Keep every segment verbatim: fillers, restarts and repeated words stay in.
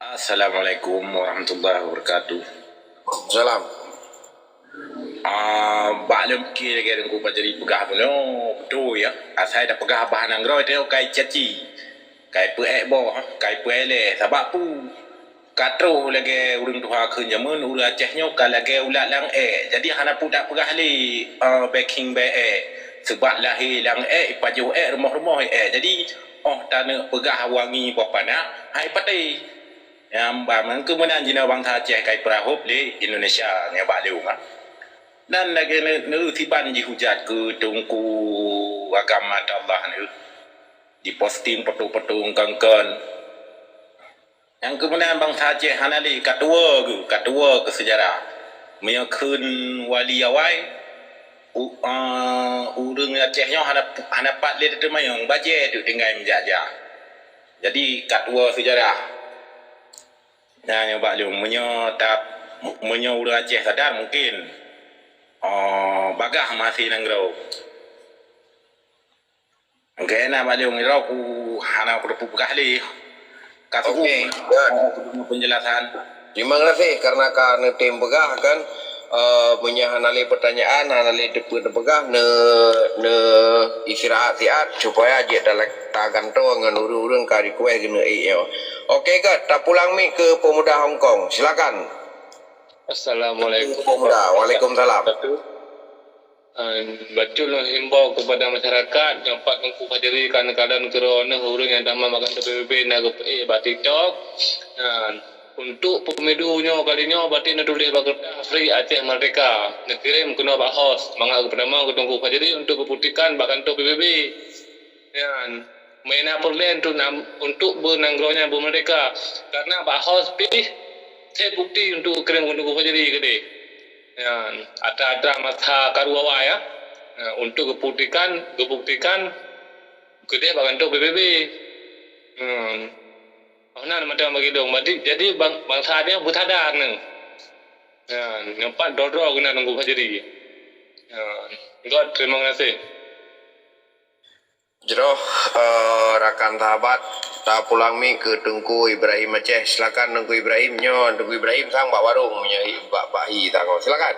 Assalamualaikum warahmatullahi wabarakatuh. Salam. Ah, bak lôn pike lagèe Teungku Fajri peugah bunoe, beutôi ya. Asai tapeugah bah nanggroe teuh kai caci, kai peuék boh, kai peuék lé. Sabab peue? Ka troh lagèe ureueng tuha kheun jameun, ureueng Aceh nyoe ka lagèe ulat lam ék. Jadi hana peue tapeugah lé, eh, bèe khieng bèe ék. Seubab lahé lam ék, ipajoh ék, rumoh-rumoh ék. Jadi, óh taneuk peugah wangi boh panah, hai patéh. Nyang ba meukeumeunan jinoe bansa Aceh ka ipeurahôb lé Indonesia nyoe bak lôn, ha. Dan lagèe neu-, neusiban jihujat keu teungku agama Allah nyoe, jiposting potong-potong kon-kon. Nyang keumeunan bansa Aceh hana lé ka tuwoe geuh, ka tuwoe keu seujarah. Meunyoe kheun wali awai, u-, eh, ureueng Aceh nyoe hana, hana pat lé teuteumanyong, bajèe teuk tinggai meujak-jak. Jadi, ka tuwoe seujarah. Nyan nyoe bak lôn, meunyoe ta-, meunyoe ureueng Aceh sadar, mungken, oh, bagaih meuhasé nanggroe. Oke, na bak lôn, nyoe ku hana ku teupeue peugah lé. Ka cukup. Oke, good. Penjelasan. Terima kasih karena ka neutem peugah kan. Eh, meunyoe hana lé pertanyaan, hana lé teupeue teupeugah, ne, ne istirahat siat supaya jeuet ta-, tagantoe ngon ureueng-ureueng ka request keuneuk ék nyoe. Oke, Gat, tapulang mic keu pemuda Hong Kong. Silakan. Assalamualaikum. Pemuda. Waalaikumsalam. Eh, bacut lôn himbau kepada masyarakat, nyang pat Teungku Fajri ka neukalon keudroe neuh ureueng nyang tamah makan P B B na geupeuék bak TikTok. Nah, untuk pemilu nyoe kali nyoe, berarti neutuléh bak keureutah Free Aceh Merdeka. Neukirém keunoe bak host, mangat geupeutamong keu Teungku Fajri untuk geupuktikan bak kantô P B B. Nyan, meunan peureulèe untuk nam-, untuk beunanggroe nyan beumeurdeka. Karena bak host pih, saya bukti untuk kirém keu Teungku Fajri keudéh. Nyan, atra-atra masa karu awai, ya. Nah, untuk geupuktikan, geupuktikan keudéh bak kantô P B B. Hmm. Oh, na mantong bagi dong. Jadi, jadi bang-, bansa nyoe beusadar nyoe. Nah, nyoe pat droe-droe guna Teungku Fajri. Nah, Got, terima kasih. Jroh, eh, rakan sahabat, tapulang mic keu Teungku Ibrahim Aceh. Silakan Teungku Ibrahim. Nyoe Teungku Ibrahim sang bak warong, meunyoe bak, bak hi tangoe. Silakan.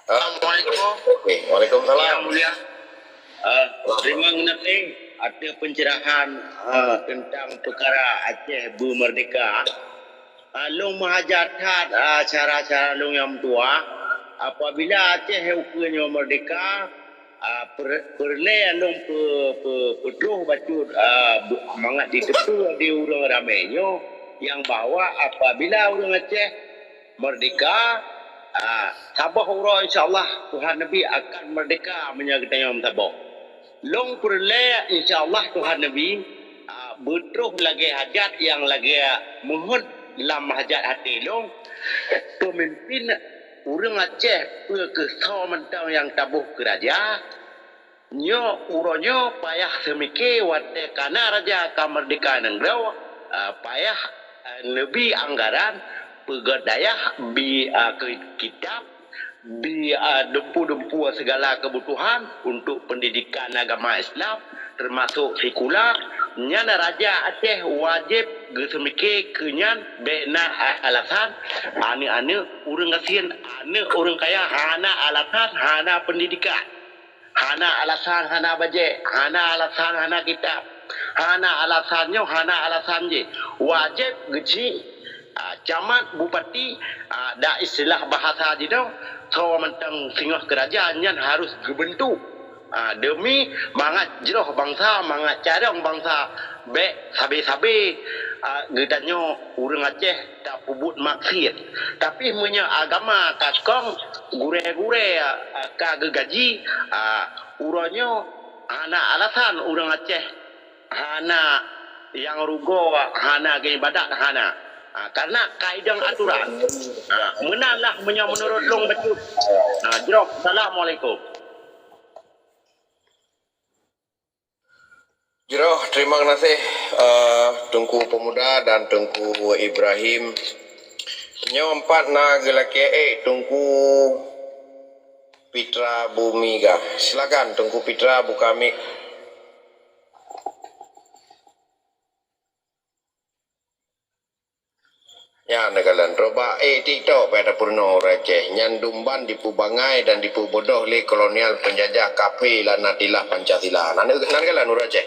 Assalamualaikum. Oke, waalaikumsalam. Yang mulia. Ah, terima kasih atas pencerahan, ah, tentang perkara Aceh beumeurdeka. Ah, lôn meuhajat that, ah, cara-cara lôn nyang meutuah. Apabila Aceh ukeue nyoe meurdeka, ah, per-, peureulèe lôn peu-, peu-, peutroh bacut, ah, bu-, mangat jiteupeue di ureueng ramé nyoe nyang bahwa apabila ureueng Aceh meurdeka, ah, saboh uroe insya Allah Tuhan Nabi akan meurdeka meunyoe geutanyoe meusaboh. Lôn peureulèe insya Allah Tuhan Nabi, ah, beutroh lagèe hajat nyang lagèe meuheuet lam hajat até lôn, peumimpin ureueng Aceh peu keuh soe mantong nyang taboh keu raja, nyoe uroe nyoe payah seumike watèe ka na raja ka meurdeka nanggroe, ah, payah, ah, neubi anggaran peugöt dayah, bi, ah, keu kitab, bi, ah, dumpeue-dumpeue sigala keubutuhan untuk peundidikan agama Islam, teumasok sikula. Nyan raja Aceh wajéb geuseumike keu nyan, bèk na a-, alasan aneuk-aneuk ureueng gasien, aneuk ureueng kaya hana alasan, hana peundidikan. Hana alasan hana bajèe, hana alasan hana kitab, hana alasan nyoe, hana alasan jéh. Wajéb geuchik, ah, camat, bupati, ah, dan istilah bahasa jinoe, soe mantong singoh keu raja nyan harôh geubeuntuk. Ah, deumi mangat jroh bansa, mangat carông bansa bèk sabé-sabé, ah, geutanyoe ureueng Aceh tapeubuet maksiet. Tapi meunyoe agama ka kong, gurèe-gurèe, ah, ka geugaji, ah, uroe nyoe hana alasan ureueng Aceh hana nyang rugoe, hana geuibadat, hana. Ah, karena ka idong aturan. Ah, meunan lah meunyoe meunurot lôn bacut. Ah, jroh. Assalamualaikum. Jroh, terima kasih, eh, Teungku Pemuda dan Teungku Ibrahim. Nyoe pat na geulakèe, eh, Teungku Pitra Bumika. Silakan Teungku Pitra buka mik. Nyan neukalon, coba eh TikTok payah tapeurunoe ureuëng Aceh. Nyan dum ban dipeubangai dan dipeubodoh lé kolonial penjajah kafé laknatillah Pancasila. Nan, nan kalon ureuëng Aceh.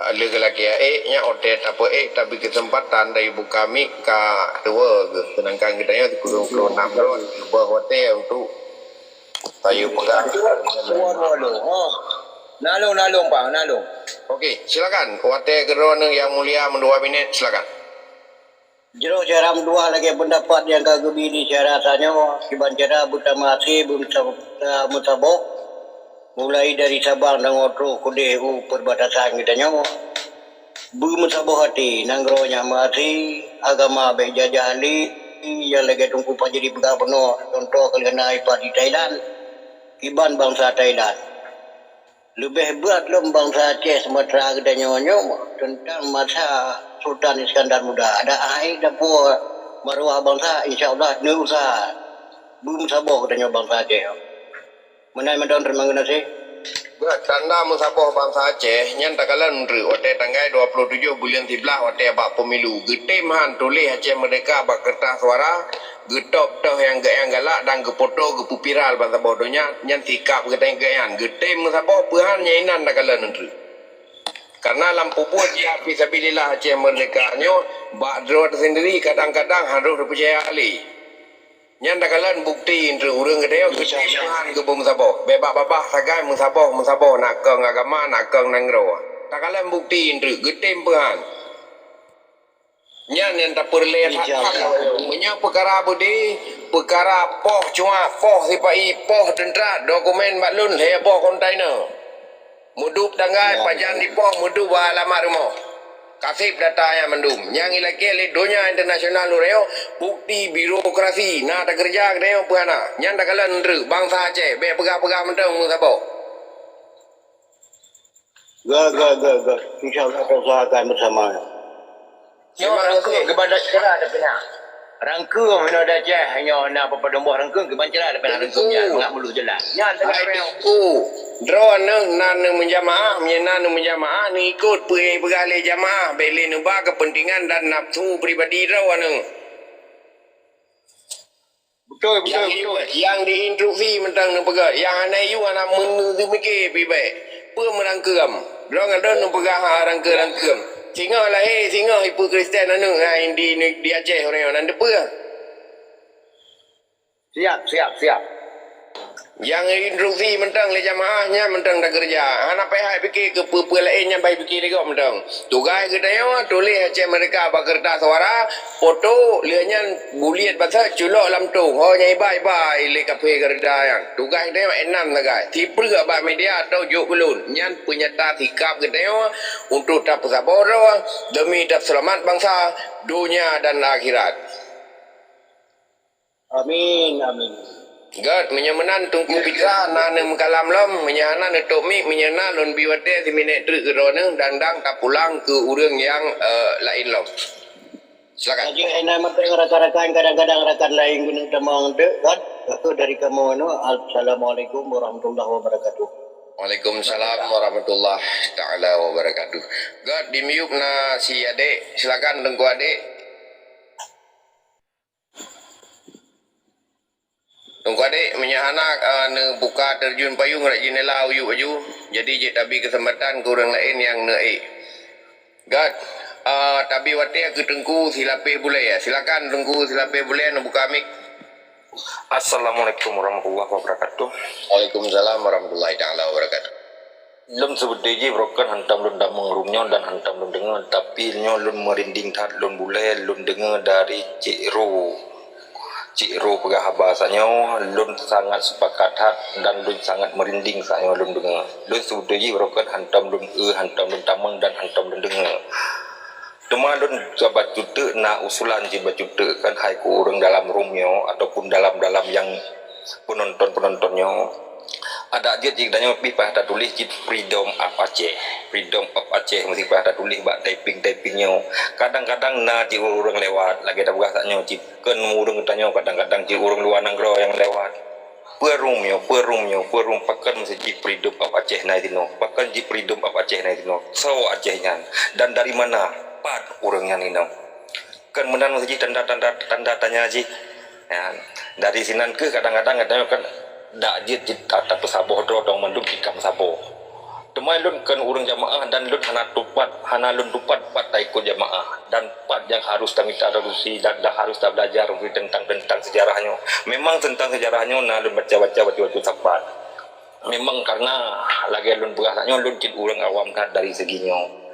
Ah, lé geulakée ék nyan, watée tapeuék tabri keuseumpatan dari buka mik ka tuwoe geuh. Seudangkan geutanyoe sikureueng ploh nam droe geubeuet watée untuk tayue peugah. Dua, dua, dua. Oh. Nalong, nalong, Bang, nalong. Okey, silakan. Watée keudroe neuh Yang Mulia meudua minét, silakan. Jroh cara meutuah lagée peundapat nyang ka geubi di syedara tanyoe, kiban cara beutama até beumeusa-, meusaboh, mulai dari Sabang deungon troh keudeh u peubatasan geutanyoe. Beumeusaboh até, nanggroe nyang meuaté, agama bék jajah lé, nyang lagée Teungku Fajri peugah bunoe, cuntoh keuh na ipat di Thailand, kiban bansa Thailand. Leubeh brat lom bansa Aceh Sumatra geutanyoe nyoe teuntang masa Sultan Iskandar Muda. Adak hai dapoe maruah bansa, insya Allah neuusaha beumeusaboh geutanyoe bansa Aceh. Meunan mantong, teurimong geunaséh. Tanda meusaboh bansa Aceh nyan takalon treuk watée tanggai dua puluh tujoh buleuen siblaih watée bak pemilu. Geutem han tuléh Aceh Merdeka bak keureutas suara, geutôb toh nyang geuék nyang galak dan geupoto geupeupiral ban saboh donya, nyan sikab geutanyoe keu nyan. Geutem meusaboh peue han nyang inan takalon treuk. Karena lam peubuet jihad fisabilillah Aceh Merdeka nyoe bak droe teusendiri kadang-kadang harôh teupeucaya lé. Nyan takalon bukti treuk ureuëng geutanyoe geutem han geubeuet meusaboh. Bék bak babah sagai meusaboh-meusaboh, na kong agama, na kong nanggroe. Takalon bukti treuk geutem peue han. Nyan nyang tapeureulée that-that. Meunyoe peukara beudé, peukara poh cuak, poh sipa-i, poh teuntra, dokumen bak lôn lhée boh kontainer. Meudup tanggai pajan dipoh, meudup bak alamat rumoh. Kaseb data nyan mandum. Nyang ilakée lé donya internasional uroe nyoe, bukti birokrasi na takeureuja geutanyoe peue hana. Nyan takalon treuk bansa Aceh, bék peugah-peugah mantong meusaboh. Ga, ga, ga, ga. Insya Allah tausahakan bersama. Nyoe rangkeueng keuban cara dapeunak. Rangkeueng hinoe dacah nyoe na pepadumbah rangkeueng keuban cara dapeunak rangkeueng nyan mangat muluk jalan. Nyan teungoh rangkeueng. Droeneuh na neumeujamaah, meunyoe na neumeujamaah, neuikot peue nyang peugah lé jamaah, bék lé neuba keupeuntengan dan nafsu pribadi droeneuh. Beutôi, beutôi, beutôi. Nyang diinstruksi mantong neupeugah, nyang hana yue hana meuneu teumike pih bék. Peue meurangkeuem? Droe ngon droe neupeugah ha rangkeuem-rangkeuem. Singoh lahé, singoh ipeue Kristen aneuëk hai di, di Aceh uroe nyoe nan teupeue. Siap, siap, siap. Nyang instruksi mantong lé jamaah nyan mantong takeureuja. Hana payah pike keu peue-peue laén nyang payah pike lé gob mantong. Tugaih geutanyoe tuléh Aceh Merdeka bak keureutas suara, poto, lheueh nyan buliet basa culok lam tong. Ho nyang iba-iba lé kafé Garuda nyan. Tugaih geutanyoe enam sagai. Sipreuk bak media atau jok keu lôn. Nyan peunyata sikab geutanyoe untuk tapeusaboh droe demi taseulamat bansa, donya dan akhirat. Amin, amin. Gét, meunyoe meunan Teungku Pitra na neumeukalam lom, meunyoe hana neutôp mik, meunyoe na lôn bi watée siminét treuk keu droeneuh dan dang tapulang keu ureuëng nyang, eh, laén lom. Silakan. Laju enai mantong rakan-rakan, kadang-kadang rakan laén keuneuk tamong deuk kan. Aku dari kamoe nyoe, assalamualaikum warahmatullahi wabarakatuh. Waalaikumsalam warahmatullahi taala wabarakatuh. Gét, di miyup na si adék, silakan Teungku adék. Teungku adék, meunyoe hana, eh, neubuka teurjun payong rot jeundela uyuek baju, jadi jeuet tabi keuseumpatan keu ureuëng laén nyang neuék. Gét, eh, tabi watée keu Teungku silapéh bulée. Silakan Teungku silapéh bulée neubuka mik. Assalamualaikum warahmatullahi wabarakatuh. Waalaikumsalam warahmatullahi taala wabarakatuh. Lôn seubeutôi jih beurokon hantom lôn tamong rumoh nyoe dan hantom lôn deungoe, tapi nyoe lôn meurinding that lôn bulée lôn deungoe dari Cik Ro. Cik Ro peugah haba sanyoe, lôn sangat seupakat that dan lôn sangat meurinding sanyoe lôn deungoe. Lôn seubeutôi jih beurokon hantom lôn eu, hantom lôn tamong dan hantom lôn deungoe. Teuma lôn cuba cuteuk na usulan cuba cuteuk kan hai keu ureuëng dalam room nyoe ataupun dalam-dalam nyang penonton-penonton nyoe. Adak jeuet jih geutanyoe pih payah tatuléh cit Freedom of Aceh. Freedom of Aceh meusti payah tatuléh bak typing-typing nyoe. Kadang-kadang na cit ureuëng lewat lagée tapeugah sak nyoe cit keu ureuëng geutanyoe kadang-kadang cit ureuëng luwa nanggroe nyang lewat. Peue rhueng nyoe, peue rhueng nyoe, peue rhueng, pakon meusti jih freedom of Aceh na inoe? Pakon jih freedom of Aceh na inoe? Soe Aceh nyan? Dan dari mana? Pat ureuëng nyan inoe? Kan meunan meusti jih tanda-tanda, tanda tanya jih. Ya, dari sinan keuh kadang-kadang gata nyoe kan dak jeuet cit ata peusaboh droe dong mandum cit ka meusaboh. Teuma lôn kon ureuëng jamaah dan lôn hana tupat, hana lôn tupat pat taikot jamaah dan pat nyang harus tamita solusi dan dah harus tabelajar tentang, tentang sejarah nyoe. Memang tentang sejarah nyoe na lôn baca-baca batul-batul sapat. Memang karena lagée lôn peugah nyoe, lôn cit ureuëng awam that dari segi nyoe.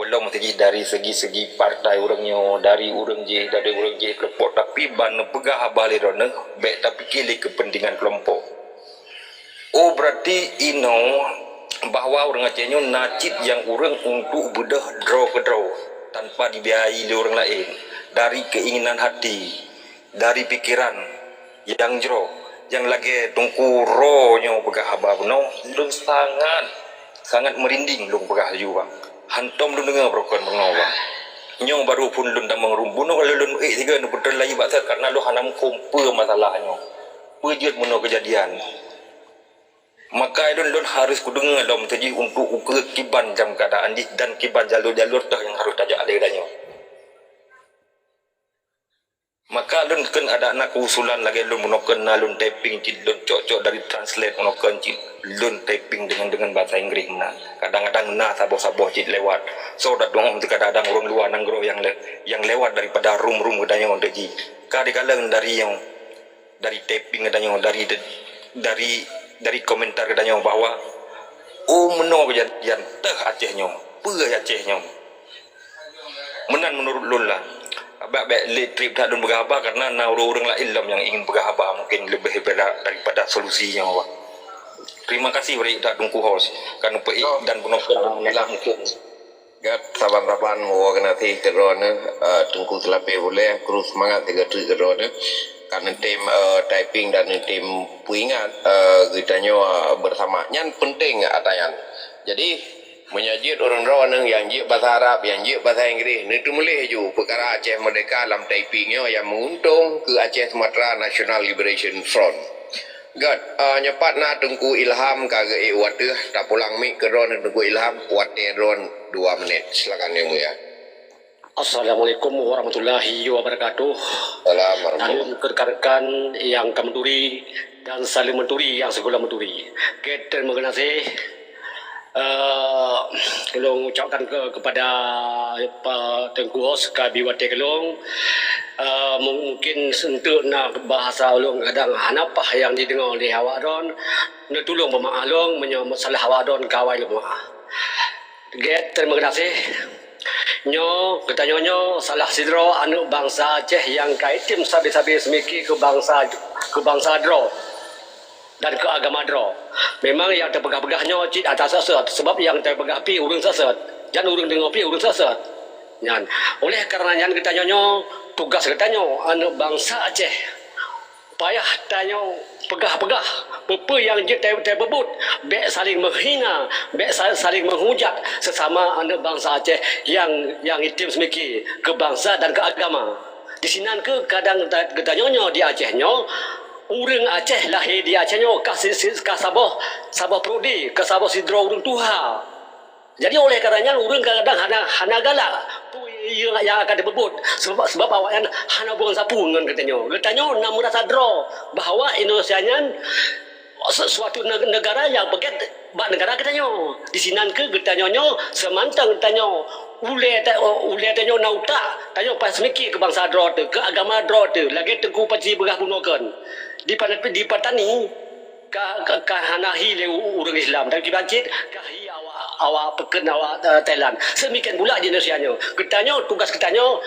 Belom segi dari segi-segi partai ureuëng nyoe, dari ureuëng jih, dari ureuëng jih kelompok, tapi ban neupeugah haba lé droeneueh, bék tapike lé keupeuntengan kelompok. Oh, berarti inoe bahwa ureuëng Aceh nyoe na cit nyang ureuëng untuk beudôh droe keudroe tanpa dibiayai lé ureuëng laén, dari keinginan hati, dari pikeran nyang jroh, nyang lagée Teungku Ro nyoe peugah haba bunoe, lôn sangat, sangat meurinding lôn peugah laju, bang. Hantom lôn deungoe beurukon bunoe, bang. Nyoe baru phon lôn tamong rumbun, kalau lôn ék sigoe neupeutreun laju bak that, karena lôn hana muphom peue masalah nyoe. Peue jeuet bunoe keujadian. Maka lôn, lôn harus kudeungoe lom teujih untuk ukeue kiban jam keuadaan jih dan kiban jalur-jalur teuh nyang harus tajak lé geutanyoe. Maka lôn kheun adak na keuusulan lagée lôn bunoe kheun na lôn typing cit lôn cok-cok dari translate bunoe kheun cit lôn typing deungon, deungon bahasa Inggris meunan. Kadang-kadang na saboh-saboh cit lewat. Soe dak tu'oh kadang-kadang ureuëng luwa nanggroe nyang le-, nyang lewat daripada rum-rum geutanyoe teujih. Ka dikalon dari nyang dari typing geutanyoe, dari, dari, dari komentar geutanyoe bahwa, "Oh, meunoe kejadian teuh Aceh nyoe, peue Aceh nyoe." Meunan menurut lôn lah. Abak bék lé trip that lôn peugah haba karena na ureuëng-ureuëng laén lom nyang ingin peugah haba mungkin leubeh bela daripada solusi nyoe, Pak. Terima kasih bri that Teungku host. Kan upeuék dan penonton. Alhamdulillah. Gét saban-saban meuwoe geunaséh keudroe neuh, eh, Teungku Seulapeh Ulée, kru seumangat sigoe treuk keudroe neuh. Ka neutem, eh, typing dan neutem peuingat, eh, geutanyoe, eh, beusama. Nyan peunteng ata nyan. Jadi, meunyoe jeuet ureuëng droe neuh nyang jeuet basa Arab, nyang jeuet basa Inggréh, neuteumuléh ju peukara Aceh Merdeka lam typing nyoe nyang meuuntông keu Aceh Sumatra National Liberation Front. Gét, eh, nyoe pat na Teungku Ilham ka geuék u ateueh, tapulang mic keudroe neuh Teungku Ilham, watée droen dua menit. Silakan, Yang Mulia. Assalamualaikum warahmatullahi wabarakatuh. Salam warahmatullahi. Salam keu rekan-rekan nyang ka meuturi dan salam meuturi nyang sigohlom meuturi. Gét, terima kasih. Eh, lôn ucapkan ke, kepada, eh, Teungku host ka bi watée keu lôn. Eh, mu-, mungkin seunteuk na bahasa ulôn kadang hana paih nyang jideungoe lé awak droen. Neutulông peumaáh lôn meunyoe salah awak droen ka awai lôn peumaáh. Gét, terima kasih. Nyoe, geutanyoe nyoe salah sidroe aneuëk bansa Aceh nyang ka item sabe-sabe seumiki keu bansa, keu bansa droe dan keu agama droe. Memang nyang teupeugah-peugah nyoe cit ata seuet-seuet, sabab nyang teupeugah pih ureuëng seuet-seuet, dan ureuëng deungoe pih ureuëng seuet-seuet. Nyan, oleh karena nyan geutanyoe nyoe, tugas geutanyoe aneuëk bansa Aceh payah tanyoe peugah-peugah peue-peue nyang jeuet ta-, tapeubuet, bék saling meuhina, bék sa-, saling meuhujat sesama aneuëk bansa Aceh nyang, nyang item seumiki keu bansa dan keu agama. Disinan keuh kadang ta-, geutanyoe nyoe di Aceh nyoe, ureuëng Aceh lahé di Aceh nyoe ka si-, si-, ka saboh, saboh prodi, ka saboh sidroe ureuëng tuha. Jadi oleh karena nyan ureuëng kadang-kadang hana, hana galak peue nyang akan teupeubuet sebab, sebab awaknyan hana hubungan sapeue ngon geutanyoe. Geutanyoe na meurasa droe bahwa Indonesia nyan se-, suatu ne-, negara nyang peugét bak negara geutanyoe. Disinan keuh geutanyoe nyoe seumantong tanyoe ulée ta-, ulée tanyoe na utak, tanyoe pas miki keu bansa droe teuh, keu agama droe teuh, lagée Teungku Paji peugah bunoe kheun. Di Patani, di Patani, ka, ka, ka hana hi lé u-, ureuëng Islam, tapi kiban cit ka hi awak, awak peukheun awak, eh, Thailand. Seumikén pula di Indonesia nyoe. Geutanyoe, tugas geutanyoe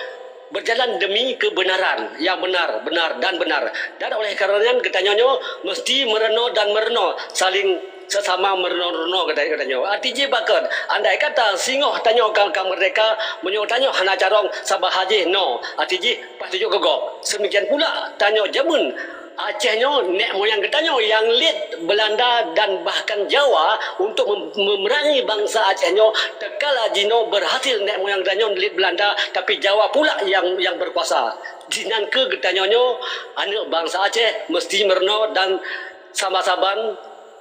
berjalan demi kebenaran, yang benar, benar dan benar. Dan oleh karena nyan geutanyoe nyoe meusti meureunoe dan meureunoe, saling sesama meureunoe-reunoe geuta-, geutanyoe. Arti jih bakon, andai kata singoh tanyoe ka, ka merdeka, meunyoe tanyoe hana carông, saban hajih no. Arti jih pasti jok geugob. Seumikén pula tanyoe jameun Aceh nyoe, nek moyang geutanyoe nyang liet Belanda dan bahkan Jawa untuk mem-, memerangi bansa Aceh nyoe, tatkala jinoe berhasil nek moyang geutanyoe liet Belanda, tapi Jawa pula nyang, nyang berkuasa. Sinan keuh geutanyoe nyoe, aneuëk bansa Aceh, meusti meureunoe dan Sama-saban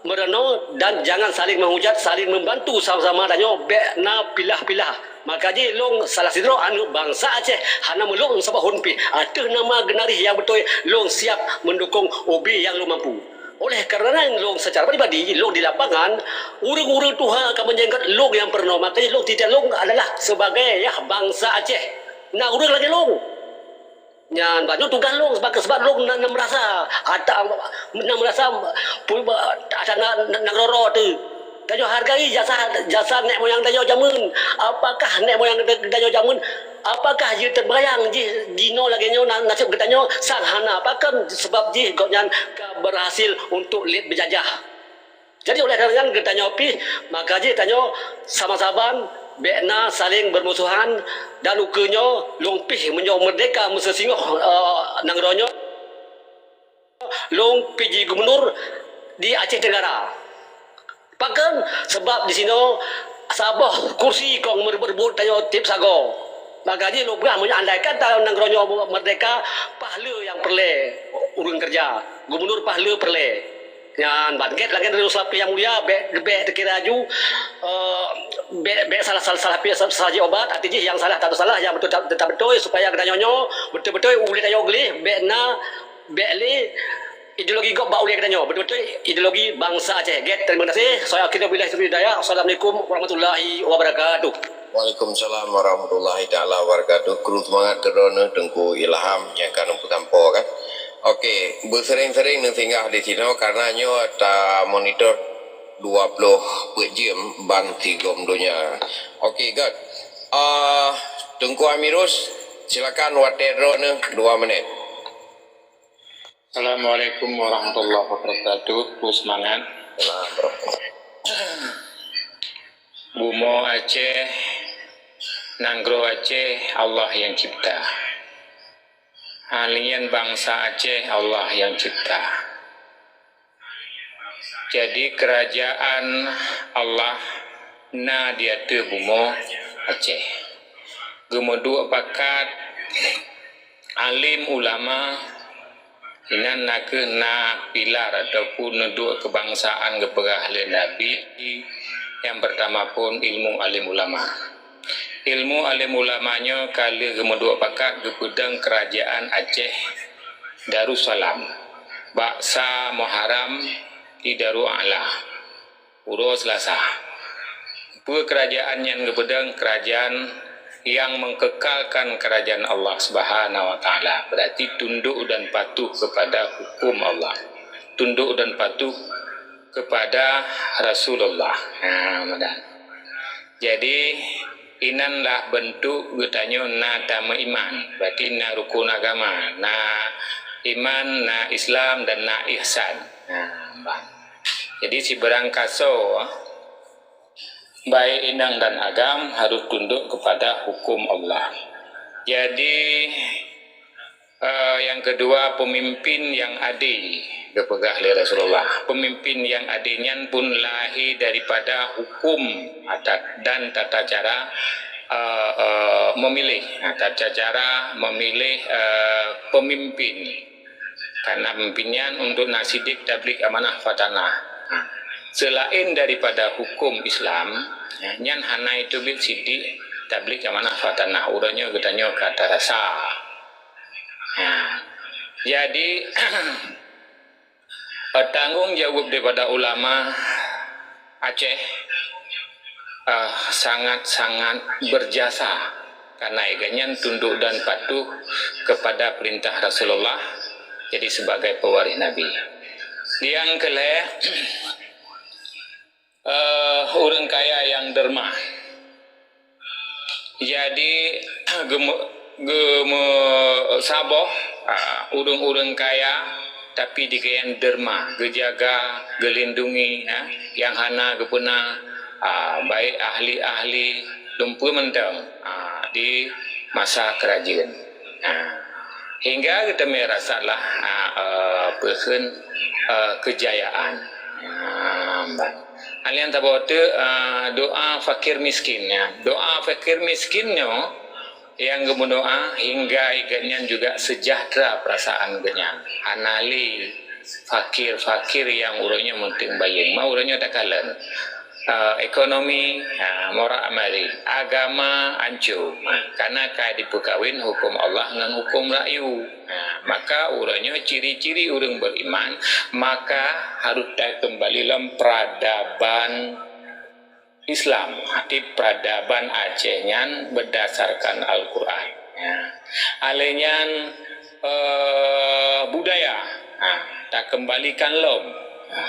meurunoe dan jangan saling menghujat, saling membantu sama-sama tanyoe, bék na pilah-pilah. Maka jih lôn salah sidroe aneuëk bansa Aceh, hana meulôn sabab hon pih. Ateueh nama geunarih nyang beutôi, lôn siap mendukung ubé nyang lôn mampu. Oleh karena nyan, lôn secara pribadi, lôn di lapangan, ureuëng-ureuëng tuha ka meunyeungkot lôn nyang peurunoe. Maka jih lôn titah lôn adalah sebagai yah bansa Aceh. Na ureuëng lagée lôn. Nyan, bah, nyoe tugaih lôn, sebab, sebab lôn na, na meurasa, ata, na meurasa, pu-, ba, ata na, na, na roro tu. Tanyoe hargai jasa, jasa nek moyang tanyoe jameun. Apakah nek moyang ta-, tanyoe jameun, apakah jih teubayang jih jinoe lagée nyoe na-, naseb geutanyoe? Sang hana, pakon? Sebab jih gobnyan ka berhasil untuk lét beujajah. Jadi, oleh karena nyan, geutanyoe pih, maka jih tanyoe sama-saban, bék na saling bermusuhan, dan ukeue nyoe lôn pih meunyoe meurdeka meuseusingoh, eh, nanggroe nyoe, lôn pih jih gubunur di Aceh Tenggara. Pakon? Sebab di sinoe saboh kursi kong meureubeut-reubut tanyoe tieb sagoe. Maka jih lôn peugah, meunyoe andai kata nanggroe nyoe meurdeka, paih le nyang peureulée ureuëng keureuja, gubunur paih le peureulée. Nyan ban gét lagée nyoe, Seulapih nyang mulia, bék, bék teukira aju, eh, bék, bék salah, salah, salah, salah, salah jih ubat, até jih nyang salah tetap salah, nyang beutôi tetap, tetap beutôi, supaya geutanyoe nyoe beutôi-beutôi ulée tanyoe gleh, bék na, bék lé ideologi gob bak ulée geutanyoe, beutôi-beutôi ideologi bansa Aceh. Gét, terima kasih. Saya akhiri, wabillahi taufiq wal hidayah. Assalamualaikum warahmatullahi wabarakatuh. Waalaikumsalam warahmatullahi taala wabarakatuh. Kru seumangat keudroe Teungku Ilham nyang ka neupeusampoe kan. Oke, beusering-sering neusinggah di sinoe karena nyoe ta monitor dua ploh peuet jeuem ban sigom donya. Oke, gét. Ah, Teungku Amirus, silakan watée droeneuh dua menit. Assalamualaikum warahmatullahi wabarakatuh. Kru seumangat. Bumoe Aceh, nanggroe Aceh, Allah nyang cipta. Haleuen bansa Aceh, Allah nyang cipta. Jadi, keurajaan Allah na di ateueh bumoe Aceh. Geumeuduek pakat alim ulama, inan na kheueh na pilar ataupun neuduek keubangsaan geupeugah lé Nabi, nyang peurtama phon ilmu alim ulama. Ilmu alim ulama nyoe ka lheueh geumeuduek pakat geupeudong keurajaan Aceh Darussalam bak sa Muharram di Darul A'la, uroe Seulasa. Peue keurajaan nyan geupeudong? Keurajaan nyang mengkekalkan keurajaan Allah Subhanahu wa Taala, berarti tunduk dan patuh kepada hukum Allah, tunduk dan patuh kepada Rasulullah. Ha, meunan. Jadi, inan lah beuntuk geutanyoe na tameuiman, berarti na rukun agama, na iman, na Islam, dan na ihsan. Nah, ban. Jadi, sibeurangkasoe, baik inong dan agam, harus tunduk kepada hukum Allah. Jadi, Eh, nyang keudua, peumimpin nyang adé, geupeugah lé Rasulullah. Peumimpin nyang adé nyan pun lahé daripada hukum adat dan tata cara, eh, eh, memilih. Nah, tata cara memilih, eh, peumimpin. Karena peumimpin nyan untuk na sidek tablig amanah fatanah. Nah, selain daripada hukum Islam, ya, nyan hana iteubiet sidek tablig amanah fatanah. Uroe nyoe geutanyoe ka tarasa. Ha. Jadi, eh, tanggong jaweueb daripada ulama Aceh, eh, sangat-sangat berjasa karena gobnyan tunduk dan patuh kepada perintah Rasulullah, jadi sebagai pewaris Nabi. Nyang keulhée, eh, ureuëng kaya nyang derma. Jadi, geume-, geumeusaboh, ah, ureuëng-ureuëng kaya, tapi di gobnyan derma, geujaga, geulindungi, ya, nyang hana geupeuna, ah, baik ahli-ahli lumpeue mantong, ah, di masa keurajeuen. Ah, hingga geuteumé rasalah, ah, eh, peukheun, eh, keujayaan. Ah, ban. Hal nyang saboh teuk, eh, doa fakir miskin, ya. Doa fakir miskin nyoe nyang geumeudoa hingga gobnyan juga sejahtera perasaan gobnyan. Hana lé fakir-fakir nyang uroe nyoe meunteung bayeue, ma uroe nyoe takalon. Eh, ekonomi, ha, morak amari, agama anco. Ha, karena ka jipeukawen huköm Allah ngon huköm rakyat. Ha, maka uroe nyoe ciri-ciri ureuëng beriman, maka harus takeumbali lom peradaban Islam, arti peradaban Aceh nyan berdasarkan Al-Quran. Ya. Alèh nyan, eh, budaya, ha, takeumbalikan lom, ha,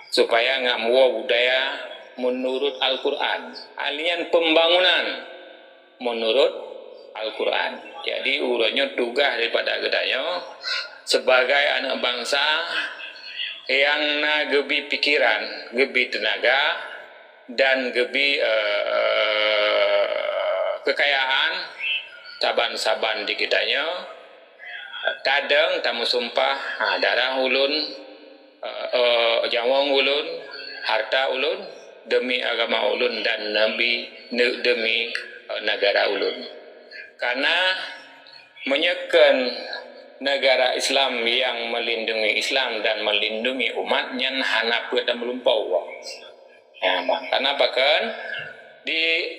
supaya ngat meuwoe budaya menurut Al-Quran. Alèh nyan pembangunan menurut Al-Quran. Jadi, uroe nyoe tugas daripada geutanyoe sebagai aneuk bansa nyang na geubi pikiran, geubi teunaga, dan geubi, eh, kekayaan saban-saban di geutanyoe, tadong tameusumpah, ha, darah ulôn, eh, eh, nyawöng ulôn, harta ulôn, demi agama ulôn dan nabi, ne-, demi, eh, negara ulôn. Karena meunyoe kon negara Islam yang melindungi Islam dan melindungi umat, nyan hana peuet dan meulumpau. Ya, karena apa kan? Di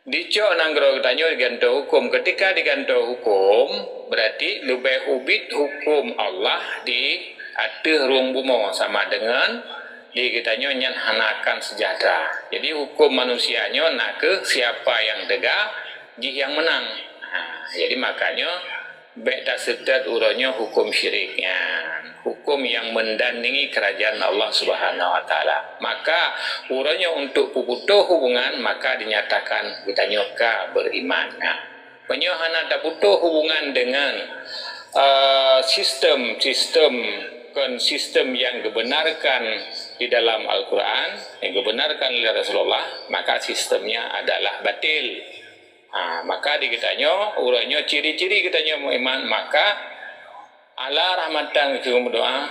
Dicok nanggroe geutanyoe digantoe huköm. Ketika digantoe huköm, berarti leubeh ubit huköm Allah di ateueh rhueng bumoe sama deungon di geutanyoe nyan hana akan sejahtera. Jadi, huköm manusia nyoe nakeuh siapa nyang teuga, jih nyang meunang. Ha, jadi, makanya Bék taseutôt uroe nyoe huköm syirik nyan, huköm nyang meundandingi keurajeuen Allah Subhanahu wa Taala. Maka, uroe nyoe untuk peuputôh hubungan, maka dinyatakan geutanyoe ka beriman. Nah, meunyoe hana taputôh hubungan deungon, eh, sistem-sistem, kon sistem nyang geubenarkan di dalam Al-Quran, nyang geubenarkan lé Rasulullah, maka sistemnya adalah batil. Ha, maka di geutanyoe, uroe nyoe ciri-ciri geutanyoe meuiman, maka ala rahmatan keu meudoa,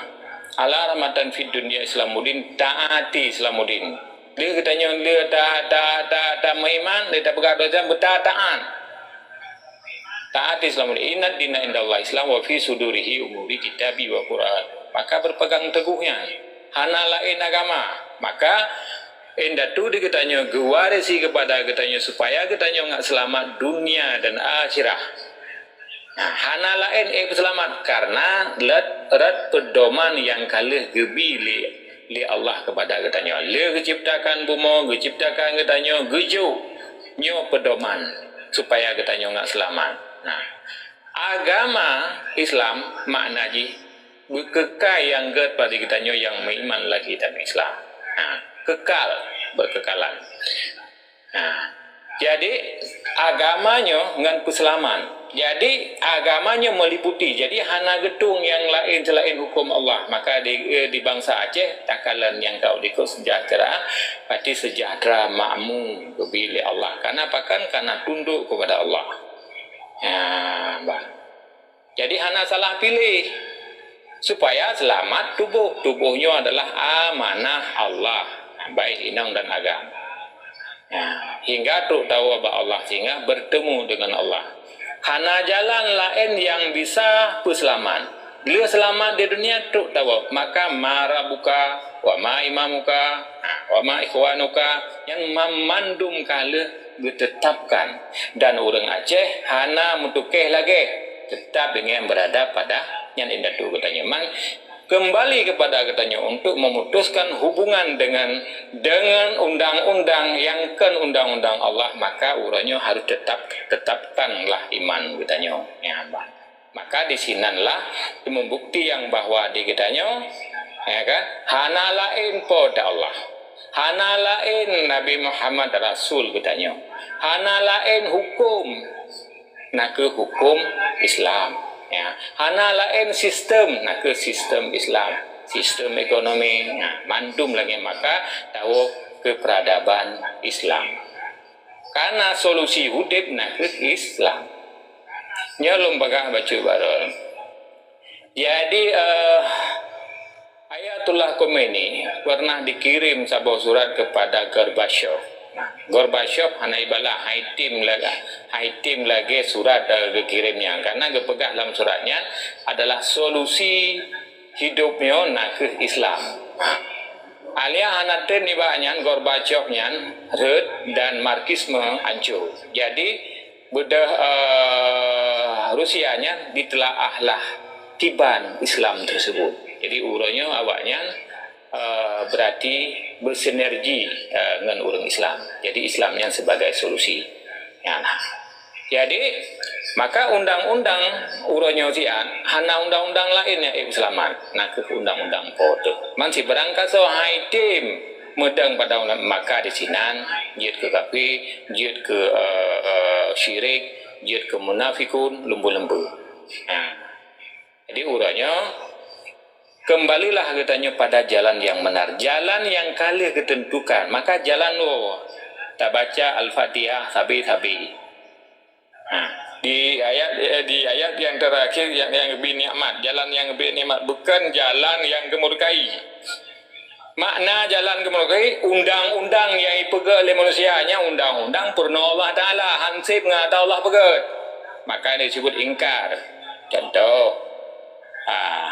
ala rahmatan fid dunya Islamuddin, taati Islamuddin. Lé geutanyoe lé ta, ta, ta, ta meuiman, lé tapeugah dosa, beutaat. Taati Islamuddin. Inna dina indallah Islam wa fi sudurihi umuri kitabi wa Quran. Maka berpegang teguhnya. Hana laén agama. Maka indatu di geutanyoe geuwarisi kepada geutanyoe supaya geutanyoe ngat seulamat dunia dan akhirat. Nah, hana laén ék peuseulamat karena rot, rot peudoman nyang ka lheueh geubi lé, lé Allah kepada geutanyoe. Lheueh geuciptakan bumoe, geuciptakan geutanyoe, geujok nyoe peudoman supaya geutanyoe ngat seulamat. Nah, agama Islam makna jih beukeukai nyang gét bagi geutanyoe nyang meuiman lagi dan Islam. Ha, kekal, berkekalan. Ha, jadi, agama nyoe ngon peuseulamat. Jadi, agama nyoe meliputi. Jadi, hana geutueng nyang laén seulaén huköm Allah. Maka di, eh, di bansa Aceh, takalon nyang ka u likot sejahtera, pasti sejahtera makmu geubi lé Allah. Karena apa kan? Karena tunduk kepada Allah. Ha, bah. Jadi, hana salah piléh. Supaya seulamat tuboh. Tuboh nyoe adalah amanah Allah, baik inong dan agam. Nah, hingga trok tawoe bak Allah singgah bertemu dengan Allah. Hana jalan laén nyang bisa peuseulamat. Lheueh seulamat di dunia trok tawoe, maka ma rabbuka, wa ma imamuka, ha, wa ma ikhwanuka, nyan mamandum ka lheueh geuteutapkan. Dan ureuëng Aceh hana meutukéh lagée, teutap deungon beurada pada nyan indatu geutanyoe. Man, keumbali keupada geutanyoe untuk memutuskan hubungan deungon, deungon undang-undang nyang kon undang-undang Allah, maka uroe nyoe harôh teutap, teutapkanlah iman geutanyoe. Ya, bah. Maka di sinanlah meubukti nyang bahwa di geutanyoe, ya kan, hana laén Po teu Allah, hana laén Nabi Muhammad Rasul geutanyoe, hana laén huköm, nakeuh huköm Islam. Ya, hana laén sistem, nakeuh sistem Islam, sistem ekonomi, ya, mandum lagée maka tawoe keu peradaban Islam. Karena solusi udeb nakeuh Islam. Nyoe lôn peugah bacut baroe. Jadi, eh, Ayatullah Khomeini pernah dikirim saboh surat kepada Gorbachev. Gorbachev hana ibalah, han item la-, han item lagée surat, eh, geukirém nyan, karena geupeugah lam surat nyan adalah solusi hidup nyoe nakeuh Islam. Alya hana tem nibak nyan, Gorbachev nyan rhot dan Marxisme ancô. Jadi, beudôh, eh, Rusia nyan ditelaah lah kiban Islam tersebut. Jadi, uroe nyoe awaknyan, eh, berarti bersinergi, eh, ngon ureuëng Islam. Jadi, Islam nyan sebagai solusi. Nyan. Jadi, maka undang-undang uroe nyoe siat hana undang-undang laén nyang ék seulamat, nakeuh undang-undang Po teuh. Man sibarang kasoe han item meudong pada undang, maka disinan jeuet keu kafé, jeuet keu, eh, eh, syirik, jeuet keu munafikun, lumbôi-lumbôi. Nah, jadi uroe nyoe, kembalilah geutanyoe pada jalan yang benar, jalan yang ka lheueh geuteuntukan. Maka jalan nyoe, tabaca Al-Fatihah sabe-sabe. Ha, di ayat, eh, di ayat yang terakhir yang, yang geubri nikmat, jalan yang geubri nikmat, bukan jalan yang geumurkai. Makna jalan geumurkai, undang-undang yang ipeugét lé manusia nyan undang-undang peurunoe Allah Taala, han sép ngon ata Allah peugét. Maka disebut ingkar. Contoh, ah,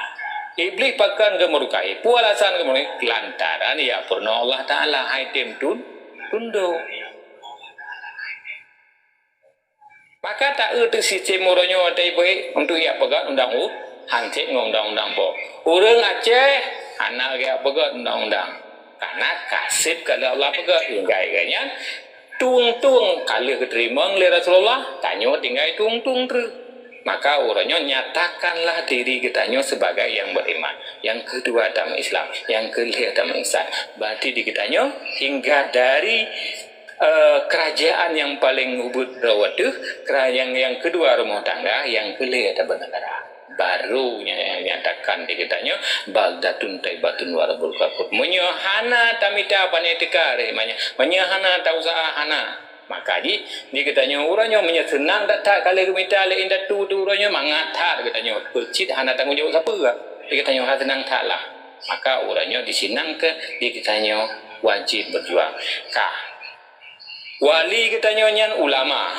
Iblih pakon geumurkai, peue alasan geumurkai? Lantaran ya peurunoe Allah Taala han item tun-, tundok. Maka taeu teuh sistem uroe nyoe watée ipeugét untuk ya peugét undang u-, han sép ngon undang-undang Po. Ureuëng Aceh hana geujak peugét undang-undang. Karena ka sép ka lheueh Allah peugét, hingga nyan tueng-tueng ka lheueh geuteurimong lé Rasulullah, tanyoe tinggai tueng-tueng treuk. Maka uroe nyoe nyatakanlah diri geutanyoe sebagai yang beriman, yang kedua agama Islam, yang kelhée agama Islam. Berarti di geutanyoe hingga dari eh, kerajaan yang paling ubit droe teuh, kerajaan yang kedua rumah tangga, yang kelhée ata bernegara. Baru nya-, nyatakan di geutanyoe, baldatun thaibatun wa rabbun ghafur. Meunyoe hana tamita pane teuka reh manya, meunyoe hana tausaha hana, maka jih di geutanyoe uroe nyoe meunyoe seunang that-that ka lheueh geumita lé indatu teuh uroe nyoe mangat that geutanyoe. Peucit hana tanggong jaweueb sapeue. Di geutanyoe hana seunang that lah. Maka uroe nyoe disinan keuh di geutanyoe wajéb berjuang. Ka. Wali geutanyoe nyan ulama.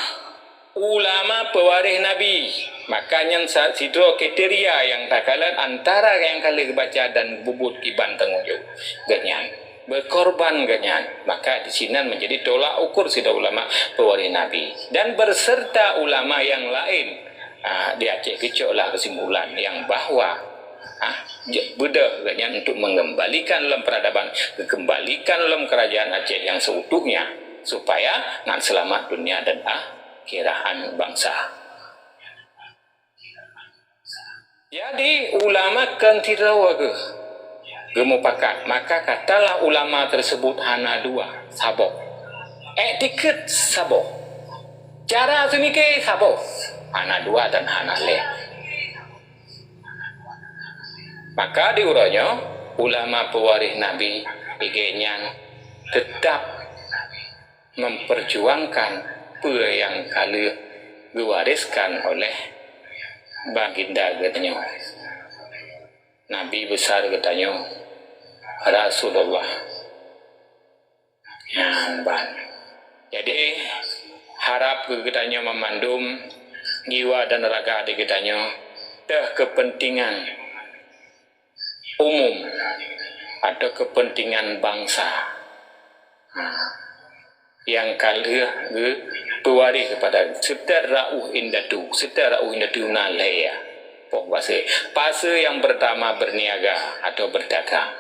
Ulama pewaréh Nabi. Maka nyan sa-, sidroe kriteria nyang takalon antara nyang ka lheueh geubaca dan bubuet kiban tanggong jaweueb geuhnyan. Berkorban geuhnyan. Maka disinan menjadi tolak ukur sidroe ulama pewaréh Nabi. Dan berserta ulama nyang laén. Ah, di Aceh geucok lah kesimpulan nyang bahwa, ah, je-, beudôh geuhnyan untuk mengembalikan lom peradaban, geukembalikan lom kerajaan Aceh nyang seutuhnya, supaya ngat seulamat dunia dan akhirat bansa. Jadi, ulama kon sidroe geuh geumupakat, maka katalah ulama tersebut hana dua, saboh. Iktikad saboh. Cara seumike saboh. Hana dua dan hana lhée. Maka di uroe nyoe, ulama pewaréh Nabi, igée nyan teutap memperjuangkan peue nyang ka lheueh geuwariskan oleh baginda geutanyoe, Nabi besar geutanyoe, Rasulullah. Nyan ban. Jadi, harab keu geutanyoe meumandum, jiwa dan raga di geutanyoe, teuh keupeuntengan umum atau keupeuntengan bansa. Ha. Nyang ka lheueh geupeuwaréh keupada, seutôt rauh indatu, seutôt rauh indatu na lhée, ya. Poh paseue. Paseue nyang peurtama berniaga atau berdagang.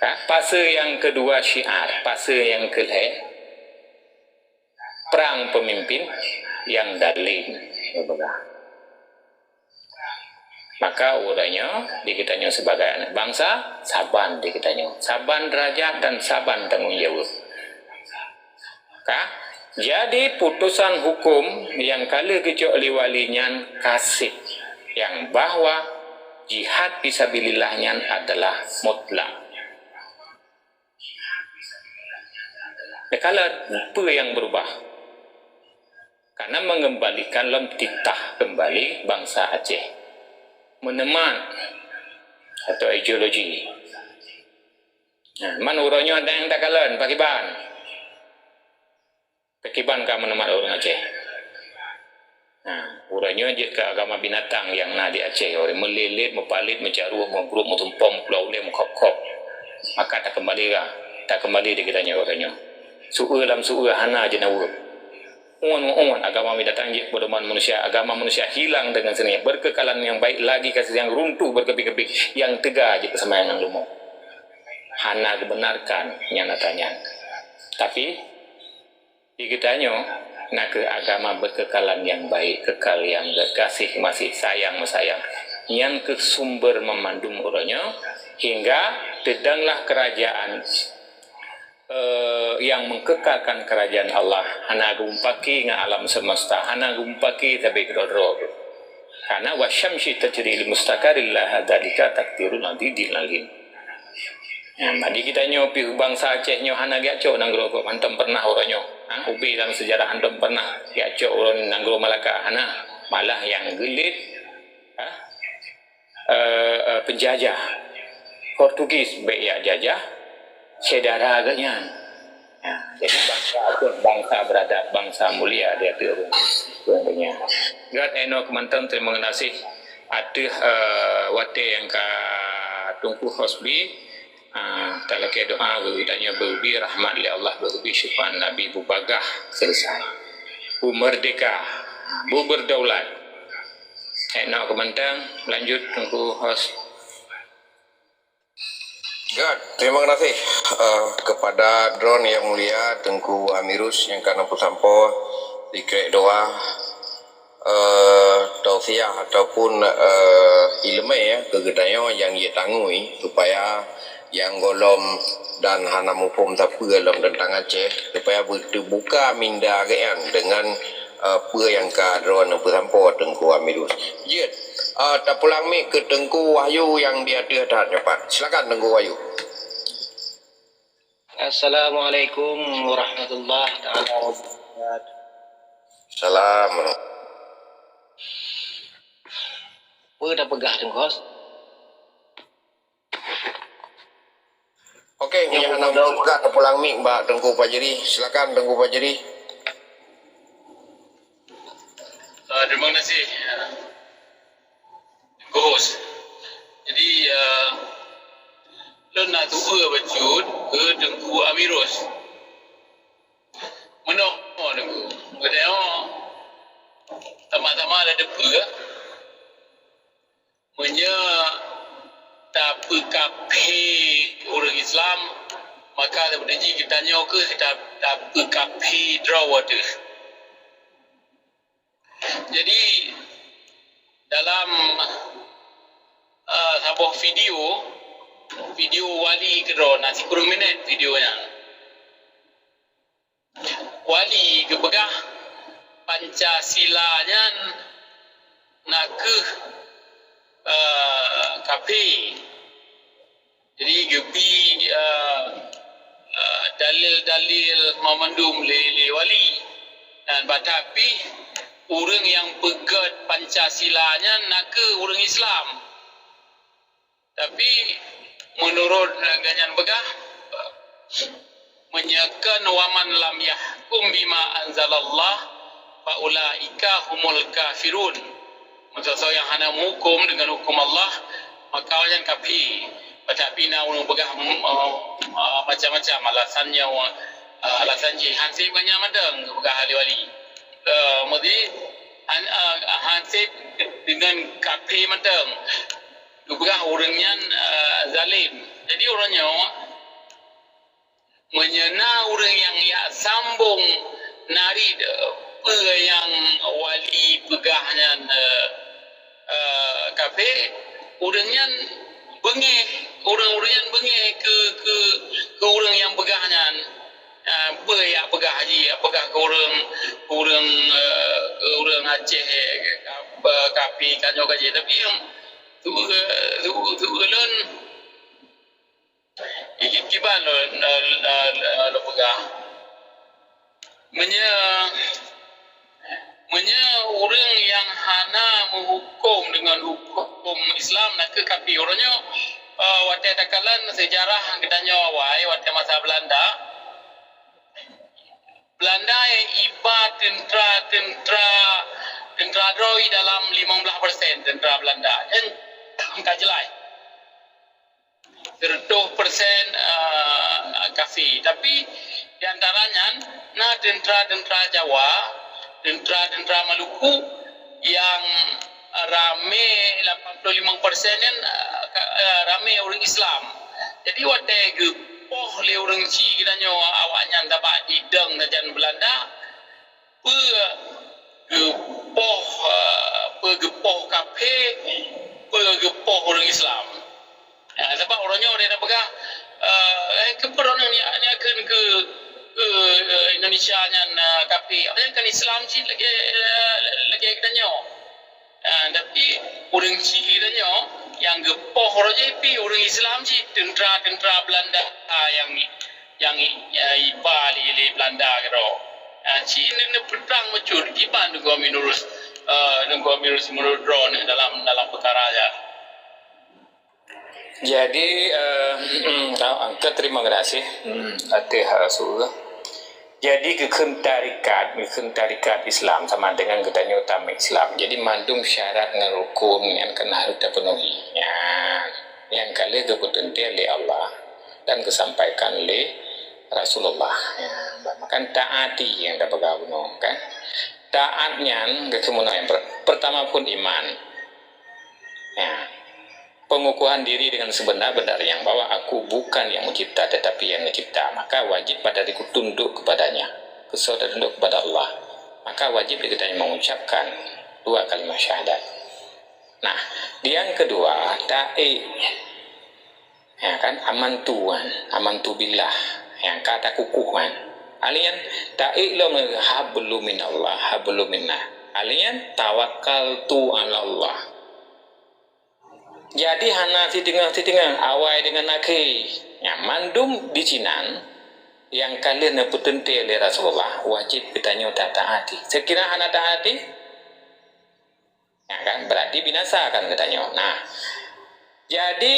Ha? Paseue nyang keudua syiar, paseue nyang keulhée prang peumimpin nyang dalem. Geupeugah. Maka uroe nyoe di geutanyoe sibagai aneuk bansa, saban di geutanyoe, saban deurajat dan saban tanggong jaweueb. Ka? Jadi, putusan huköm nyang ka lheueh geucok lé wali nyan ka sép, nyang bahwa jihad fisabilillah nyan adalah mutlak. Neukalon peue nyang beurubah. Karena mengembalikan lom titah kembali bansa Aceh. Meuneumat atau ideologi. Nah, man uroe nyoe ada nyang takalon, pakiban. Kiban ka meunumat ureuëng Aceh. Nah, uroe nyoe jeuet keu agama binatang nyang na di Aceh, ureuëng meulilét, meupalit, meujaroe, meugrub, meutumpom, meupulo ulée, meukhop-khop. Maka takeumbali ka, takeumbali di geutanyoe uroe nyoe. Su'e lam su'e hana jeunaweueb. Uon-uon agama binatang jeuet pedoman manusia, agama manusia hilang dengan sendirinya. Berkekalan yang baik lagi kasih yang runtuh berkeping-keping, yang teuga jeuet peusamai ngon leumo. Hana geubenarkan nyang ata nyan. Tapi di geutanyoe na kheueh agama berkekalan yang baik, kekal yang berkasih masih sayang meusayang. Nyan kheueh sumber meumandum uroe nyoe hingga teudanglah kerajaan eh, yang mengkekalkan kerajaan Allah hana geumupaki ngon alam semesta, hana geumupaki sabe keudroe-droe. Karena wasyamsi tajri li mustaqarril laha dzalika takdirun azizil alim. Ya, jadi kita nyoe pih bansa Aceh nyoe hana geujak cok nanggroe gob mantong pernah uroe nyoe. Ha, ubé lam sejarah mantong pernah geujak cok uroe nanggroe Malaka hana. Malah yang geulet ha, eh, eh, penjajah Portugis bék jak jajah syedara geuh nyan. Ya, jadi bansa Aceh bansa beradab, bansa mulia di ateueh ureuëng donya. Gét inoe keumantong terima kasih ateueh eh, watée nyang ka Teungku Hosbi ah, talakée doa geutanyoe beubi rahmat lé Allah beubi syufaat Nabi bubagah selesai. Bu merdeka, bu berdaulat. Inoe keumantong lanjut Teungku Hos. Gét, terima kasih uh, kepada droen yang mulia Teungku Amirus nyang ka neupeusampoe sikrek doa uh, tausiah ataupun uh, ileumé ya keu geutanyoe nyang jitangui supaya nyang gohlom dan hana muphom sapeue lom teuntang Aceh supaya teubuka minda geuhnyan deungon uh, peue nyang ka droen neupeusampoe Teungku Amirus. Jeuet, uh, tapulang mic keu Teungku Wahyu nyang di ateueh that nyoe pat. Silakan Teungku Wahyu. Assalamualaikum warahmatullahi taala wabarakatuh. Salam. Peue tapeugah Teungku Hos? Okey, meunyo hana peugah tapulang mic bak Teungku Fajri. Silakan Teungku Fajri. Uh, terima kasih. Gus. Jadi uh, lôn na tupeue bacut keu Teungku Amirus. Meunoe Teungku. Geutanyoe sama-sama ada teupeue meunyoe tapeukapé ureuëng Islam, maka sebenarnya geutanyoe keuh tapeukapé droe teuh. Jadi dalam uh, saboh video, video wali keudroe na sikureueng minét video nyan. Wali geupeugah Pancasila nyan na kheueh uh, kafé. Jadi geubi uh, uh, dalil-dalil mamandum lé, lé wali. Dan batapi ureuëng nyang peugét Pancasila nyan na kheueh ureuëng Islam. Tapi menurut uh, geuhnyan peugah meunyoe kon waman lam yahkum bima anzalallah fa ulaika humul kafirun. Meusoe-soe nyang hana meuhuköm deungon huköm Allah, maka awaknyan kafé. Tapi na ureuëng peugah uh, uh, macam-macam alasannya, uh, alasan jih. Hansip nyan mantong geupeugah ahli wali. Uh, mesti han, uh, hansip deungon kafé mantong. Geupeugah ureuëng nyan uh, zalim. Jadi ureuëng nyoe meunyoe na ureuëng nyang jak sambong narit peue nyang wali peugah nyan uh, uh, kafé, ureuëng nyan beungéh, ureuëng-ureuëng nyan beungéh keu keu keu ureuëng nyang peugah nyan. Uh, peue jak peugah jih, jak peugah keu ureuëng ureuëng uh, keu ureuëng Aceh uh, kafé ka nyoe ka jih, tapi nyang tu tu tu lôn Kiban lôn peugah, meunyoe meunyoe ureuëng nyang hana meuhuköm deungon huköm Islam na kheueh kafé. Uroe nyoe watée takalon seujarah geutanyoe awai watée masa Beulanda, Beulanda teuntera, teuntera, teuntera droe dalam limong blaih persen teuntera Belanda. Nyan ka jeulaih. Seratus persen, eh, kafé. Tapi di antara nyan na teuntera-teuntera Jawa, teuntera-teuntera Maluku nyang ramé lapan puluh lima persen nyan, eh, ka-, eh, ramé ureuëng Islam. Jadi watée geupoh lé ureuëng Cina nyoe awaknyan sabab idong sajan Belanda, peue geupoh, eh, peue geupoh kafé, peue geupoh ureuëng Islam. Ya, sabab uroe nyoe dia peugah, eh, eh, keupeue droeneuh niat, niat kheun keu, keu, eh, Indonesia nyan, eh, kafé. Awaknyan kan Islam cit lagée, eh, lagée geutanyoe. Ah, tapi ureuëng Cina nyoe nyang geupoh roh jih pih ureuëng Islam cit, teuntera-teuntera Belanda, ah, nyang, nyang, ah, iba lé, lé Belanda keudroe. Ah, cit neupeutrang bacut kiban Teungku Aminurus, ah, Teungku Aminurus meunurot droeneuh dalam, dalam peukara nyan. Jadi, eh, angkat terima kasih, hmm, ateueh, eh, su. Jadi, geukheun tarekat, geukheun tarekat Islam sama dengan geutanyoe tamè Islam. Jadi, mandum syarat ngon rukun nyan kan harus terpenuhi. Ya, nyang ka lheueh geupeuteuntèe lé Allah dan geusampaikan lé Rasulullah. Ya, bahkan taati nyang tapeugah bunoe kan. Taat nyan geukheun bunoe nyang per-, pertama phon iman. Ya. Pengukuhan diri dengan sebenar-benar yang bahwa aku bukan yang mencipta, tetapi yang mencipta. Maka wajib pada diriku tunduk kepadanya. Kesal dan tunduk kepada Allah. Maka wajib kita mengucapkan dua kalimat syahadat. Nah, yang kedua, taat. Ya kan, amantu kan, amantu billah. Yang kata kukuh kan. Alian taat lom hablum minallah, hablum minna. Alian tawakkaltu ala Allah. Jadi hana siteungoh-siteungoh awai deungon akhé. Nyan mandum di sinan nyang ka lheueh neupeuteuntèe lé Rasulullah wajéb geutanyoe tataati. Seukira hana taati, nyan kan beurati binasa kan geutanyoe. Nah, jadi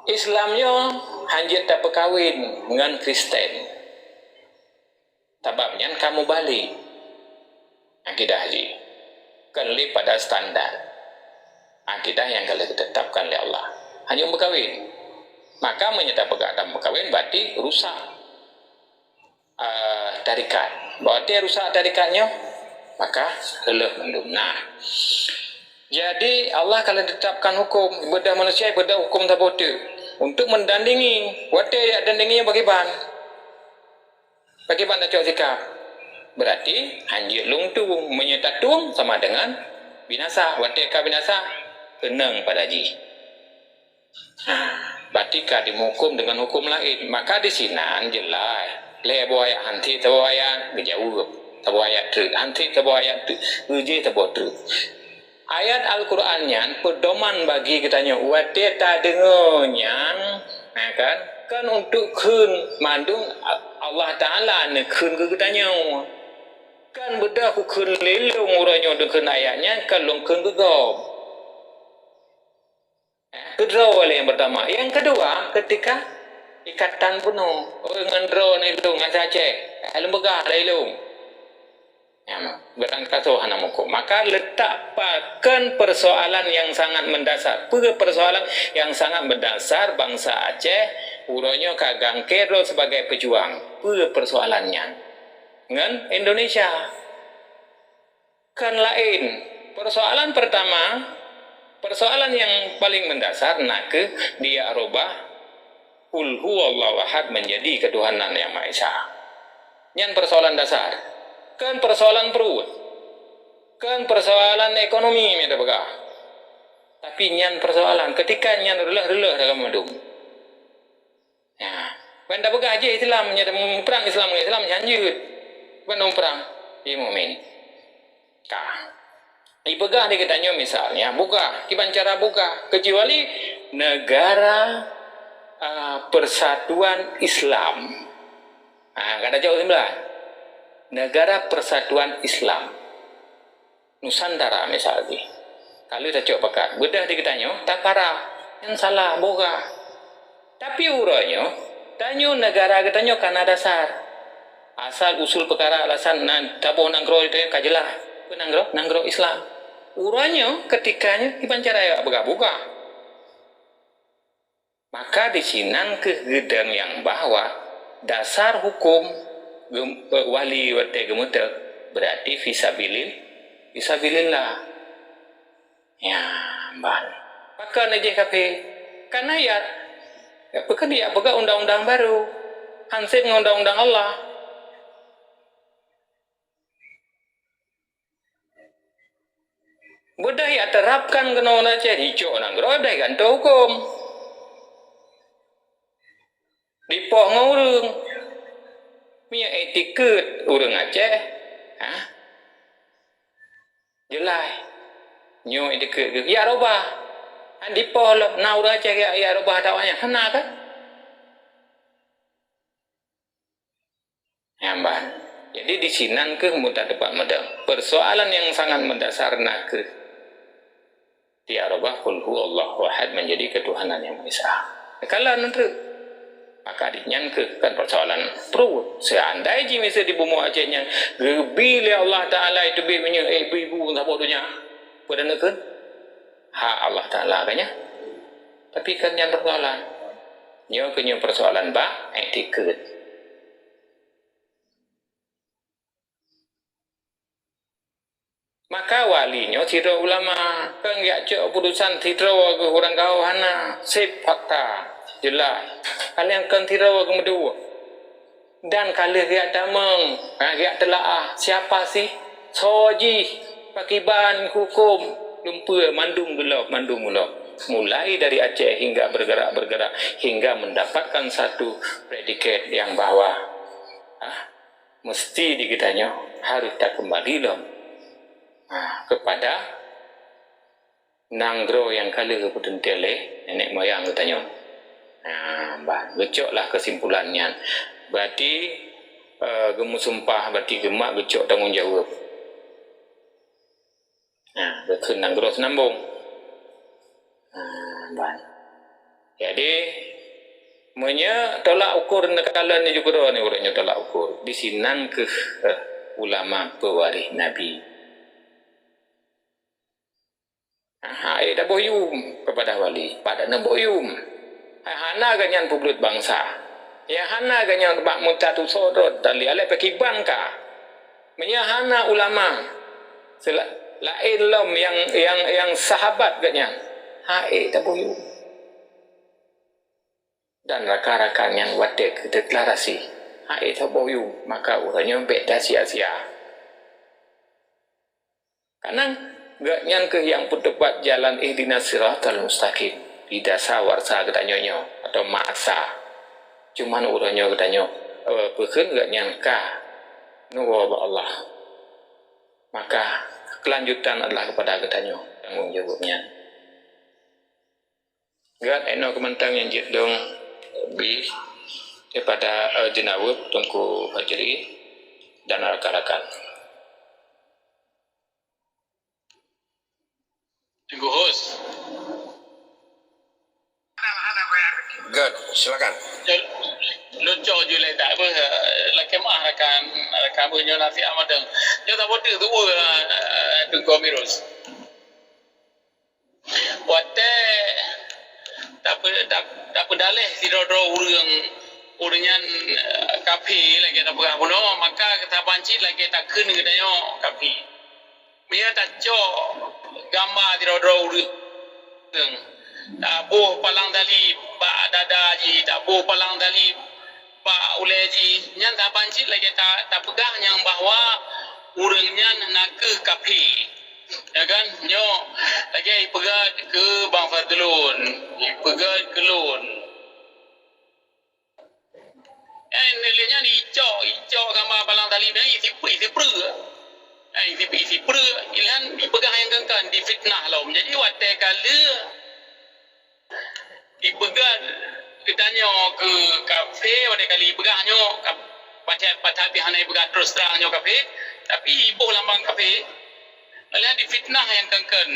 Islam nyoe hanjeuet tapeukawen ngon Kristen. Sabab nyan ka mubalek akidah jih, kon lé pada standar akidah nyang ka lheueh geutetapkan lé Allah. Hanya meukawen. Maka meunyoe tapeugah dan meukawen, berarti rusak, eh, tarekat. Berarti rusak tarekat nyoe, maka reuloh mandum. Nah, jadi Allah ka lheueh tetapkan huköm, ibadah manusia, ibadah huköm saboh teuk. Untuk meundandingi, watèe jak dandingi bagaimana? Bagaimana cok sikap? Berarti hanjeuet lôn tueng. Meunyoe tatueng sama dengan binasa. Watèe ka binasa, keunong pada jih. Ha, berarti ka dimeuhuköm dengan huköm laén. Maka di sinan jeulaih. Lhèe boh ayat hanti saboh ayat geujaweueb. Saboh ayat treuk. Hanti saboh ayat treuk. Geujih saboh treuk. Ayat Al-Quran nyan peudoman bagi geutanyoe watèe tadeungoe nyan, na kan? Kan untuk kheun mandum Allah Taala neukheun keu geutanyoe. Kan beudôh kukheun lé lôn uroe nyoe deukheun ayat nyan kan lôn kheun keu gob. Keudroe lé nyang pertama. Nyang keudua, ketika ikatan bunoe. Oh, ngon droeneuh lôn, ngon si Aceh. Lôn peugah lé lôn. Ya, barangkasoe hana meuhuköm. Maka letak pa-, kon persoalan yang sangat mendasar. Peue persoalan yang sangat mendasar bansa Aceh uroe nyoe ka gangke droe sebagai pejuang? Peue persoalan nyan? Ngon Indonesia. Kon laén. Persoalan pertama, persoalan yang paling mendasar nakeuh dia rubah Qul huwallahu ahad menjadi ketuhanan Yang Maha Esa. Nyan persoalan dasar. Kon persoalan pruet. Kon persoalan ekonomi mita peugah. Tapi nyan persoalan. Ketika nyan reuloh-reuloh dah mandum. Ya. Ban tapeugah jih Islam, nyan muprang Islam ngon Islam, nyan jeuet. Ban muprang, jih mukmin. Ka. Ipeugah di geutanyoe misalnya, buka, kiban cara buka, kecuali negara, ah, persatuan Islam. Ah, kata jauh sebelah. Negara persatuan Islam. Nusantara misal jih. Ka lheueh tacok pakat, beudôh di geutanyoe, takara. Nyan salah, boh ka. Tapi uroe nyoe, tanyoe negara geutanyoe ka na dasar. Asal usul peukara alasan na taboh nanggroe itu ka jeulaih. Peue nanggroe? Nanggroe Islam. Uroe nyoe, keutika nyoe, kiban cara jak peugah-peugah. Maka disinan kheueh geudong nyang bahwa dasar huköm geu-, wali watée geumeuteuk, beurati fisabilil-, fisabilillah. Ya, ban. Pakon jih kafé? Kana ya, ya, pakon ya peugah undang-undang baru. Hansét ngon undang-undang Allah. Beudôh ya terapkan keunoe na cit, hicok nanggroe dai gantoe huköm. Dipoh ngon ureuëng. Meunyoe iktikeuet ureuëng Aceh, ha? Jeulaih. Nyoe iktikeuet geuh. Ya robah. Han dipoh lom, na ureuëng Aceh ya, ya robah dakwah nyan. Hana kan? Nyan ban. Jadi, disinan kheueh mudah tepat meudong. Persoalan yang sangat mendasar na kheueh. Tiarobah qul huwallahu ahad menjadi ketuhanan yang Maha Esa. Kalau neutreuk, maka di nyan kheueh kan persoalan pruet. Seandai jih miseue di bumoe Aceh nyan geubi lé Allah Taala itu bit meunyoe, eh, ibu-ibu saboh donya, peue dan neukheun? Hak Allah Taala kan nyan. Tapi kan nyan persoalan. Nyoe keu nyoe persoalan bak iktikeuet. Maka wali nyoe sidroe ulama, keu geujak cok putusan sidroe geuh ureuëng gaoh hana, seb fakta, jeulaih. Ka lheueh kon sidroe geuh meudua. Dan ka lheueh geujak tamong, ha, geujak teulaah, siapa sih? Soe jih? Pakiban huköm? Lumpeue mandum geulob, mandum geulob. Mulai dari Aceh hingga bergerak-bergerak, hingga mendapatkan satu predikat yang bahwa, ha, mesti di geutanyoe harôh takeumbali lom, ha, keupada nanggroe nyang ka lheueh geupeuteunteuk lé nenek moyang geutanyoe. Ha, bah, geucoklah keusimpulan nyan. Berarti, eh, geumeusumpah, berarti geumat geucok tanggong jaweueb. Nah, geukheun nanggroe seunambong. Nah, ban. Jadi, meunyoe tolak ukur neukalon nyoe jukroe nyoe ureuëng nyoe tolak ukur, disinan kheueh, eh, ulama peuwaréh Nabi. Nah, hai taboh yum keupada wali, padan neuboh yum. Hai hana geuhnyan peubuet bansa. Ya hana geuhnyan bak meuta tusoe droe tali alai pakiban ka. Meunyoe hana ulama, sela-, laén lom nyang, nyang, nyang sahabat geuhnyan, hai taboh yum. Dan rakan-rakan nyang watée geudeklarasi, hai taboh yum, maka uroe nyoe bék tasia-sia. Karena geuhnyan kheueh nyang peuteupat jalan ihdinas siratal mustaqim di dasar warsa geutanyoe nyoe atau masa. Cuman uroe nyoe geutanyoe, eh, peukheun geuhnyan ka neuwoe bak Allah. Maka, keulanjutan adalah keupada geutanyoe tanggong jaweueb nyan. Gét inoe keumantang nyang jeuet dong bih daripada, eh, jeunaweueb Teungku Fajri dan rakan-rakan. Teungku Hos. Good, silakan. Lôn cok ju lé tak apa, lakée meuah rakan, rakan beuh nyoe nasihat mantong. Nyoe saboh teuk tuwoe, eh, Teungku Amirus. Watée tape-, tap-, tapeudaleh sidroe-droe ureuëng, ureuëng nyan, eh, kafé lagée tapeugah bunoe, maka saban cit lagée takheun geutanyoe kafé. Meunyoe tacok gamba sidroe-droe ureuëng, taboh palang saleb bak dada jih, taboh palang saleb bak ulée jih, nyan saban cit lagée ta-, tapeugah nyang bahwa ureuëng nyan nakeuh kafé. Ya kan? Nyoe lagée ipeugét keu Bang Fadlun, ipeugét keu lôn. Eh, lheueh nyan icok, icok gamba palang saleb nyan isi, isi preuek. Eh, isi, isi preuek, ilhan ipeugah nyang kengkan, difitnah lom. Jadi, watée ka lheueh ipeugah geutanyoe keu kafé, watée ka lheueh ipeugah nyoe, ka-, pacat, pacat pih hana ipeugah terus terang nyoe kafé, tapi iboh lambang kafé, lheueh difitnah nyang kengkan.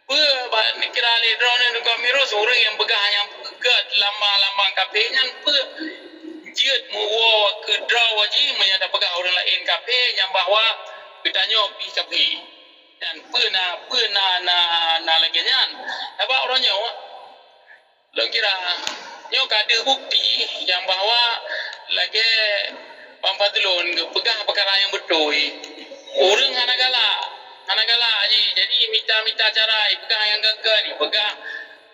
Peue bak neukira lé droeneuh Teungku Amirus, ureuëng nyang peugah nyang peugét lambang-lambang kafé nyan peue? jeuet meuwoe keudroe jih meunyoe tapeugah ureuëng laén kafé nyang bahwa geutanyoe pih kafé. Nyan peue na, peue na, na, na lagée nyan? Sabab uroe nyoe, lôn kira, nyoe ka deuh bukti nyang bahwa lagée Bang Fadlon geupeugah peukara nyang beutôi. Ureuëng hana galak, hana galak jih. Jadi mita-mita cara ipeugah nyang geukeuen, ipeugah,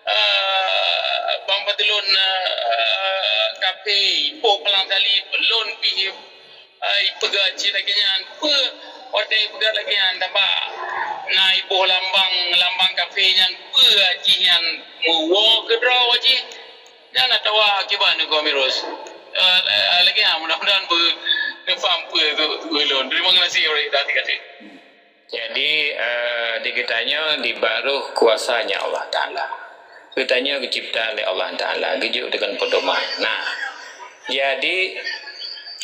eh, Bang Fadlon, eh, kafé, ipoh palang salib, lôn pih, eh, ipeugah cit lagée nyan. Peue watée ipeugah lagée nyan? Sabab na iboh lambang, lambang kafé nyan, peue jih nyan meuwoe keudroe jih? Nyan atawa akibat neukoh virus. Eh, eh, lagée nyan, mudah-mudahan beu-, neupaham peue tu, ulôn. Terima kasih, Rik, dan adik-adik. Jadi, eh, di geutanyoe di barôh kuasanya Allah Taala. Geutanyoe geucipta lé Allah Taala, geujok deungon peudoman. Nah, jadi,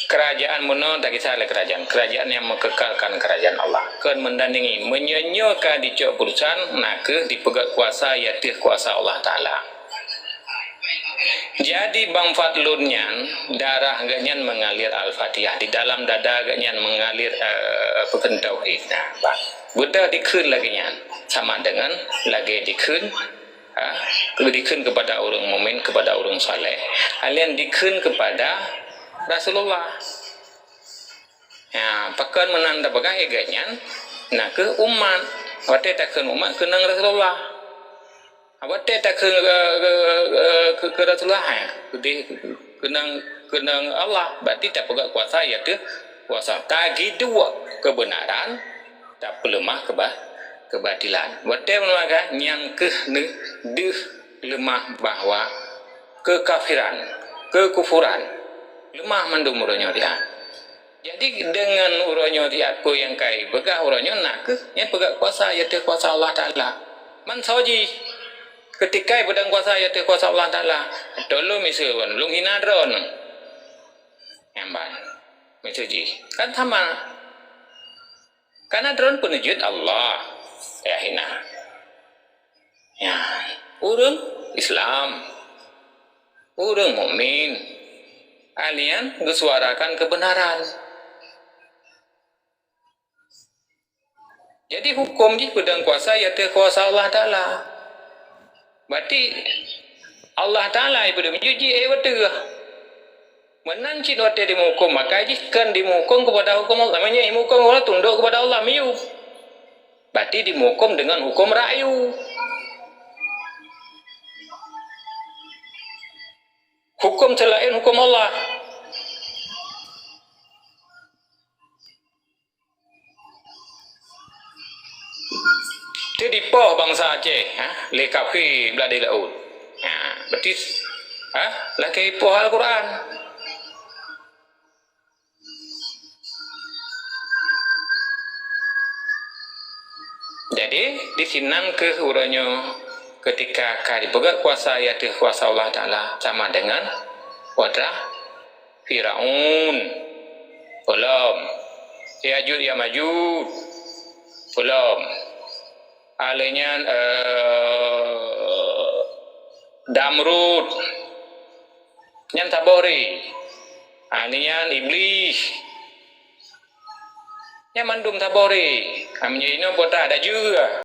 keurajaan bunoe takisah lé keurajaan, keurajaan nyang meukekalkan keurajaan Allah. Kon meundandingi, meunyoe nyoe ka dicok putusan, na kheueh dipeugét kuasa i ateueh kuasa Allah Taala. Jadi Bang Fadlon nyan, darah geuhnyan mengalir Al-Fatihah, di dalam dada geuhnyan mengalir, eh, peukheun tauhid. Nah, bah. Beudôh dikheun lagée nyan, sama dengan lagée dikheun, ha, dikheun kepada ureuëng mukmin, kepada ureuëng saleh. Hal nyan dikheun kepada Rasulullah. Ya, pakon meunan tapeugah lagée nyan, na kheueh umat. Watée takheun umat, keunong Rasulullah. Watée takheun, eh, eh, eh, keu, keu Rasulullah, eh, keudeh keunong, keunong Allah, berarti tapeugét kuasa i ateueh kuasa. Tagiduek keubeunaran, tapeuleumah keuba-, keubatilan. Watée meuleumah, nyan kheueh deuh leumah bahwa keukafiran, keukufuran, leumah mandum uroe nyoe nyan. Jadi, deungon uroe nyoe di peue nyang ka ipeugah uroe nyoe, na kheueh nyang peugah kuasa, yaitu kuasa Allah Taala. Man soe jih, keutika ipeudong kuasa, yaitu kuasa Allah Taala. Tolong miseue lôn, lôn hina droeneuh. Nyan ban. Miseue jih. Kan sama. Karena droeneuh peuneujeuet Allah. Ya hina. Ya. Ureuëng Islam. Ureuëng mukmin, hal nyan geusuarakan keubeunaran. Jadi, huköm jih peudong kuasa, yaitu kuasa Allah Taala. Berarti, Allah Taala nyang peudong jih, eh, watée. Meunan cit watée dimeuhuköm, maka jih kon dimeuhuköm kepada huköm Allah. Meunyoe dimeuhuköm Allah, tundok kepada Allah, miyueb. Berarti dimeuhuköm deungon huköm ra'yu. Huköm seulaén huköm Allah. Teudipoh bansa Aceh, ha, lé kafé blah di laôt. Ha, berarti, ha, lakée ipoh Al-Quran. Jadi, disinan kheueh uroe nyoe keutika ka jipeugét kuasa, yaitu kuasa Allah Taala, sama dengan kuasa Firaun. Peulom. Yajuj Yamajuj. Peulom. Aleuh nyan, eh, Damrud. Nyan saboh ré. Ah, nyan Iblih. Nyan mandum saboh ré. Ah, meunyoe inoe bota ada jeuah.